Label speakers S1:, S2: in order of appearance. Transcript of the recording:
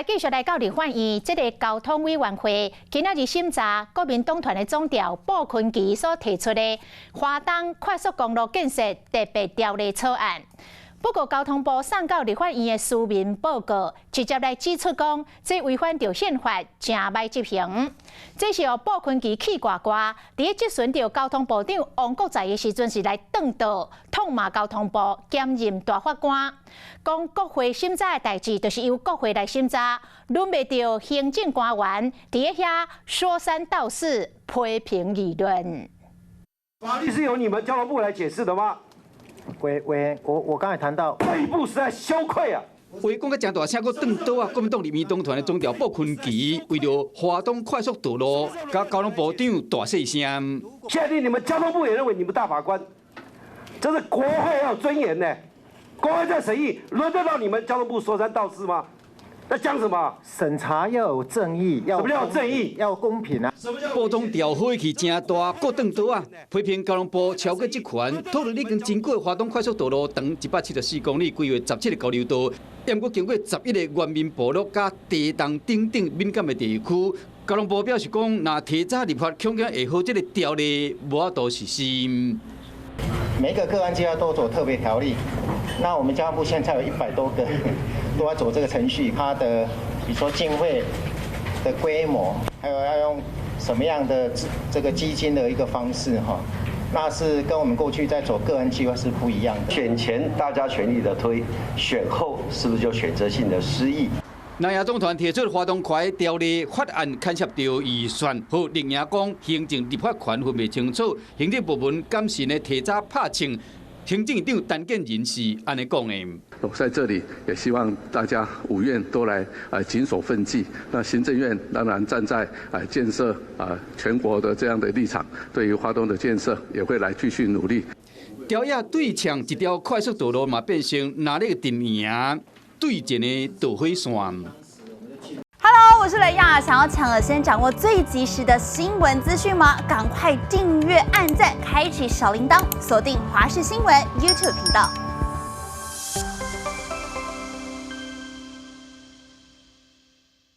S1: 來繼續來到立法院，這个交通委員會今仔日審查國民黨團的總召布坤琪所提出的華東快速公路建設特別條例草案。不過，交通部送到立法院的書面報告，直接來指出講，這違反著憲法，誠䆀執行。這是予布坤琪氣掛掛，佇咧質詢著交通部長王國材的時陣，是來斷刀痛罵交通部兼任大法官，講國會審查的代誌，就是由國會來審查，輪袂著行政官員佇咧遐說三道四，批評議論。
S2: 法律是由你們交通部來解釋的嗎？
S3: 委委員，我剛才談到
S2: 這一步實在羞愧啊！
S4: 話講甲誠大聲，閣斷刀啊！國民黨立院黨團的總召布坤琪為著華東快速道路，佮交通部長大細聲。
S2: 現在你們交通部也認為你們大法官，這是國會要有尊嚴呢。國會在審議，輪得到你們交通部說三道四嗎？在講什麼？
S3: 審查要有正義，要
S2: 什麼叫正義？
S3: 要公平啊！
S4: 部總召火氣誠大，閣斷刀啊！批評交通部超過職權，土地已經真久的華東快速道路長174公里，規劃17個交流道，毋過經過11個原民部落佮地動等等敏感的地區。交通部表示講，若提早立法，恐驚會予這个條例無法度實施。
S3: 每一個個案計劃都走特別條例，那我們交通部現在有100多個都要走這個程序，它的比如說經費的規模，還有要用什麼樣的這個基金的一個方式哈，那是跟我們過去在走個案計劃是不一樣的。
S5: 選前大家全力的推，選後是不是就選擇性的失憶？
S4: 南亞黨團提出華東快條例法案牽涉到預算，予綠營講行政立法權分袂清楚，行政部門謹慎的提早拍槍。行政院長陳建仁是按呢講的。
S6: 我在這裡也希望大家五院都來啊謹守分際。那行政院當然站在啊建設啊全國的這樣的立場，對於花東的建設也會來繼續努力。
S4: 朝野對嗆一條快速道路嘛，變成哪裡陣營對戰的導火線。
S7: Hello，我是雷亞，想要搶先掌握最及時的新聞資訊嗎？趕快訂閱、按讚、開啟小鈴鐺，鎖定華視新聞 YouTube 頻道。